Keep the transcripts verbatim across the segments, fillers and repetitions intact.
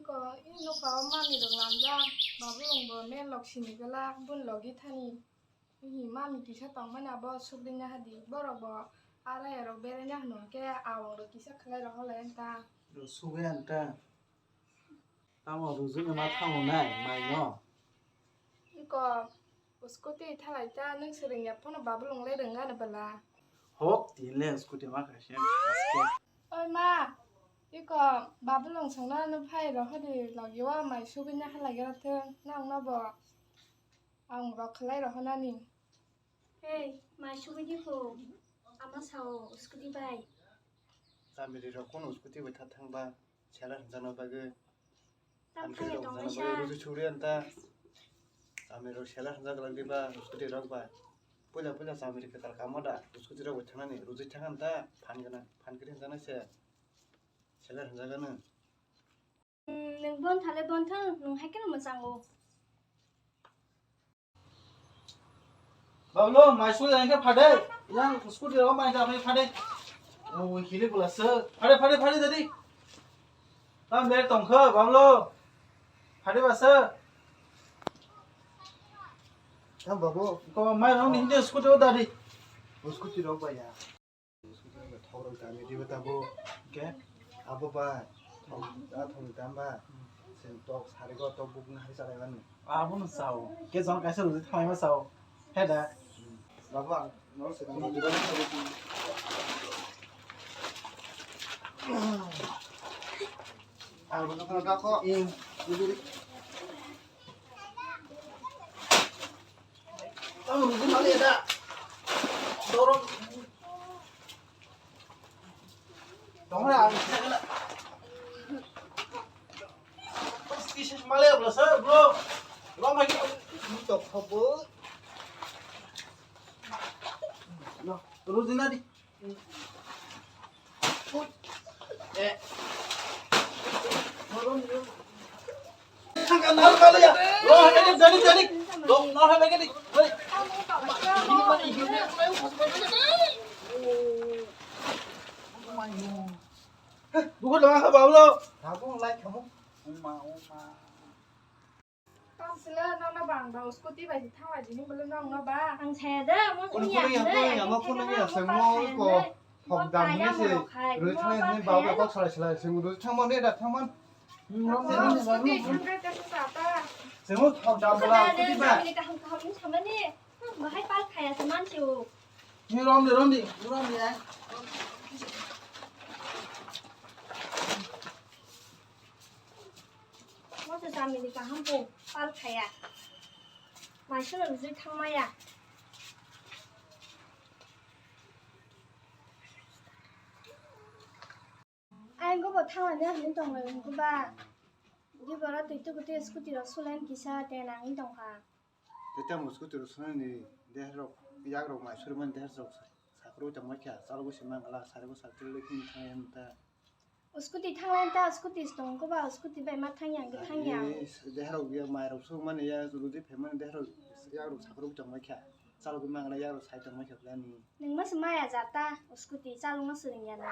Bo i nokha o mami rok lamjak, babu rok bo men lok sini glak, bun logi thani. Hi mami kisa tongmani abo sugri na hadi, borok bo arai rok berai na hwnwi khe awang rok kisa khlai rok holai ta. Ro sugri anta. Tamo rujui ma thango nai, mai no. Iko, scooty thalai ta, nwng swrwngya phano babulung le rwngya na bwla. Hok, tin le scooty ma kaisa. Oi ma, iko babulung songna no phai rohodi logio mai sugui na halai gra thung, nang no bo ang rok khlai rohonani. Hey, mai sugui di phu, ama sao scooty bai. Chamiri rok kono scooty bai tha thang ba, sela hwnjakna bagwi. Tam Chamiri thangya rok tong hwnjakna bagwi rujui sugri anta. Chamiri rok sela hwnjak glak diba, scooty rok bai. Puila puila chamiri kwtal kamo da, scooty rok bai thangnani, rujui thang anta, phan gwnang, phan kwrwi hwnjaknai se. Sela hwnjak gwnang. Nwng bon thale bon thang, nwng hai kheno mwchango. Bablo, mai sui jani khe phade. Yang scooty rok mai da phade. O hili bula se. Phade, phade, phade jadi. Tam le tong kha, Bablo. Phade ba se. Tam babo. Ko mai rong ni hindi scooty o dari. Scooty rok ba ya. Thok rok dami diba tabo. Ke? Abo ba, thok, a thok ni dam ba. Sen tok sari go tok buk na hari salai ban. Abo no sao. Ke jon kaisa ruji thamai ma sao. He da. Babo ang no se. Ang ruji thamai ka ko. Tamo rujui mali da. Dorong. Tongre ang. Kisis mali bro sir bro. Lama ki. Tok khobo. No, rujui na di. Bukan doang apa lo? Tabung lai kamu. Uma uma. Tang sila nono bang ba scooty bai thang lai dini bolo nong no ba. Ang saya da mo. Kono iya kono iya kono iya mo kono iya sengmo ko thok dam ni se roi thang ni ba ba kok salai salai sengmo roi thang mo ne da thang man. Scooty thang re ta sa ta. Sengmo thok dam bala scooty ba. Kaham kaham ni sama ni. Bahai pal khaya saman se o. Ni rom de rom de rom de ai. Masa chamini kaham po pal khaya. Maisano bijui thangmaya. Ang gobo thanglani hinwi tonglai wngkhe ba. Di bora twi tuku twi scooty rok sulaini kisa te nangwi tongkha. Tei tamo scooty rok swnamni deher rok yak rok mai suri mani deher rok sa-, sakrui tongma kha, chalogwi se mangala, sari bwsal twi lwi phini thangya ta. Scooty thanglai ta, scooty se tongo ba, scooty bai ma thangya, hwnkhe thangya. Ai, deher rok ya mai rok suk mani ya, rudi phaimani deher rok yak rok sakrui tongma kha, chalogwi mangala yak rok sai tongma kha plani. Nwng ma se maya ja ta, scooty chalogna swrwngya nw.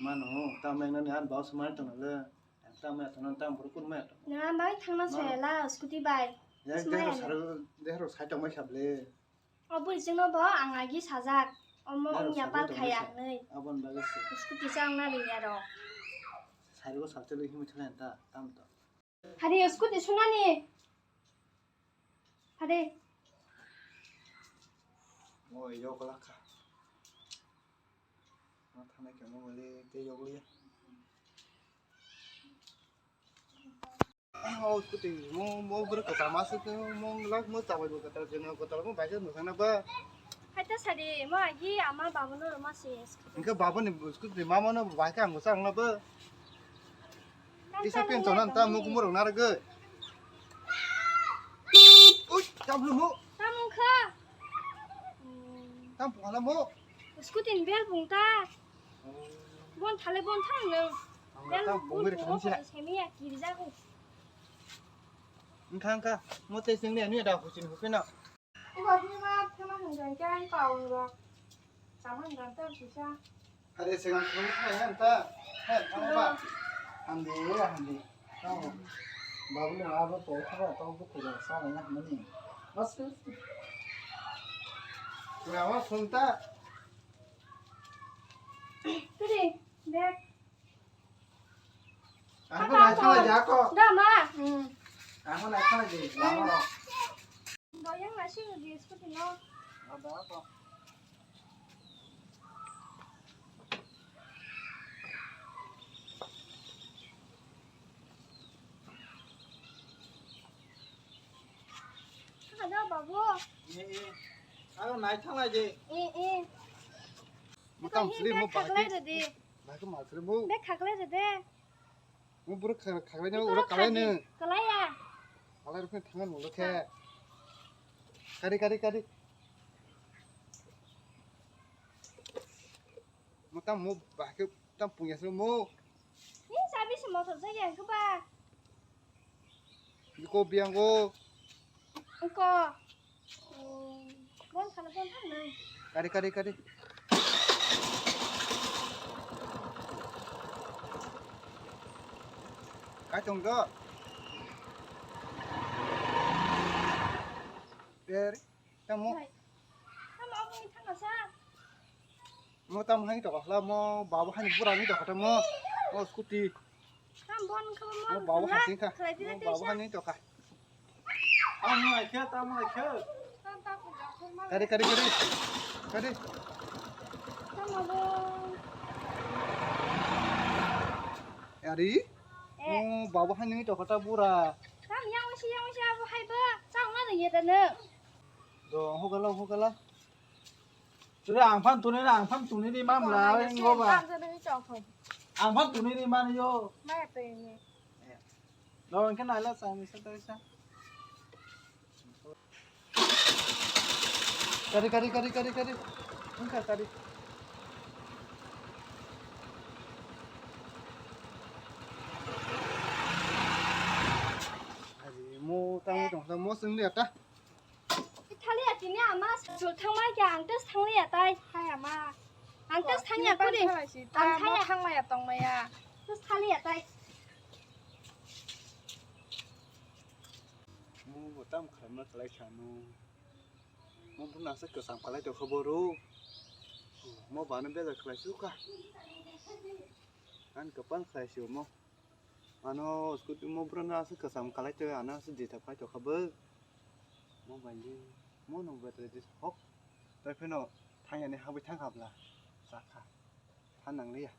Mano, tamo nani an bao se mani tongna le. Tamo ya tongna, tamo borok kurma ya tongna. Nwng ang bai thangna soya la, scooty bai. Ya, smaya dehrok na. Saro, dehrok sai tongmai kha ble. O bwrwi chwngno bo ang agi sajak. Omo wngya pal khaya hwnwi. Aboni bagwi se. Scooty changna ringya rok. Sari bo salchwlwi himwi thangya ta, tamo to. Hari scooty sunani. Hari. O, yo kolak kha. Ma thanai khe mo le tei yokliya. O scooty mo, mo bwrwi kwcham aswk khe mo lak mo chabai bo kwtal jwnwi kwtal mo bai khe mwsang na ba. Hai ta sadi mo agi ama babu no rwma se scooty. Hwnkhe babu ni scooty mama no bai khe ang mwsang na ba. Isa pin tona ta mo kumur na rwgwi. Ui, tam lu mo. Tam wngkha. Tam pungala mo. Scooty ni bel pung ta. Bon thale bon thang nang. Ang bel tam pung beri bon thang thang se. Semi ya kiri jago. Engkha engkha mo te sing ne ni da husin hupena. Iba ni ma thama hang jang kai pa ong ro. Sama hang jang ta sisa. Are se ngang thang thang ta. He thang ba. Handi handi. Babu ni abo to thaba to bu kuro sa na mani. Bas. Mama sunta. Tiri, dek. Ako na khala ja ko. Da ma. Hmm. Ako na khala je. Lama no. Doyang nasi di scooty no. Ada apa? Ada babu. Eh, eh. Ako nai thalai je. Eh, eh. Mutam sri mo bagi. Khaklai de. Bagi mal sri mo. Be khaklai de. Mo buru khaklai na ura kalai ne. Kalai ya. Kalai rukun thangan mo lokhe. Kari, kari, kari. Mo tam mo bahke tam punya sini mo. Ni sabi se motor saya ke ba. Iko biang ko. Iko. Bon kana bon thang nai. Kari, kari, kari. Kacung do. Eri. Tamo. Hai. Tamo aboni thangna sa. Mo tamo hani to kahla mo babu hani bura ni to kata mo. O scooty. Ham bon kha mo. Mo babu hati kha. Mo babu hani to kha. Tamo ai khe, tamo ai khe. Kari, kari, kari. Kari. Tamo bo. Ari. Eh. Mo babu hani to kata bura. Tam yang si yang si abu hai ba. Chang na ye da ne. Do, hogala, hogala. Ture ang phan tuni na, ang phan tuni ni mam la, enggo ba. Ang phan tuni ni man yo. Do, engke naila sa, misa ta sa. Kari, kari, kari, kari, kari. Engka kari. Ari, mo tang tong sa, mo sing dia ta. Thaliya tini ama sul thangma kya ang tes thangliya tai. Hai ama. Ang tes thangya kuri. Ang thangya. Thangmaya tongmaya. Tes thaliya tai. Mo bo tam khlaima khlai sano. Mo bo nasa kwsam khlai to kha boru. Mo bana bela khlai su kha. An kapan khlai su mo. Ano scooty mo brana aswk kwcham kalai twi, ano aswk jita phai tokha bo. Mo bai di, mo nung bai twi di hok. Tai pheno thangya ni habwi thang habla. Sakha. Tha nang liya.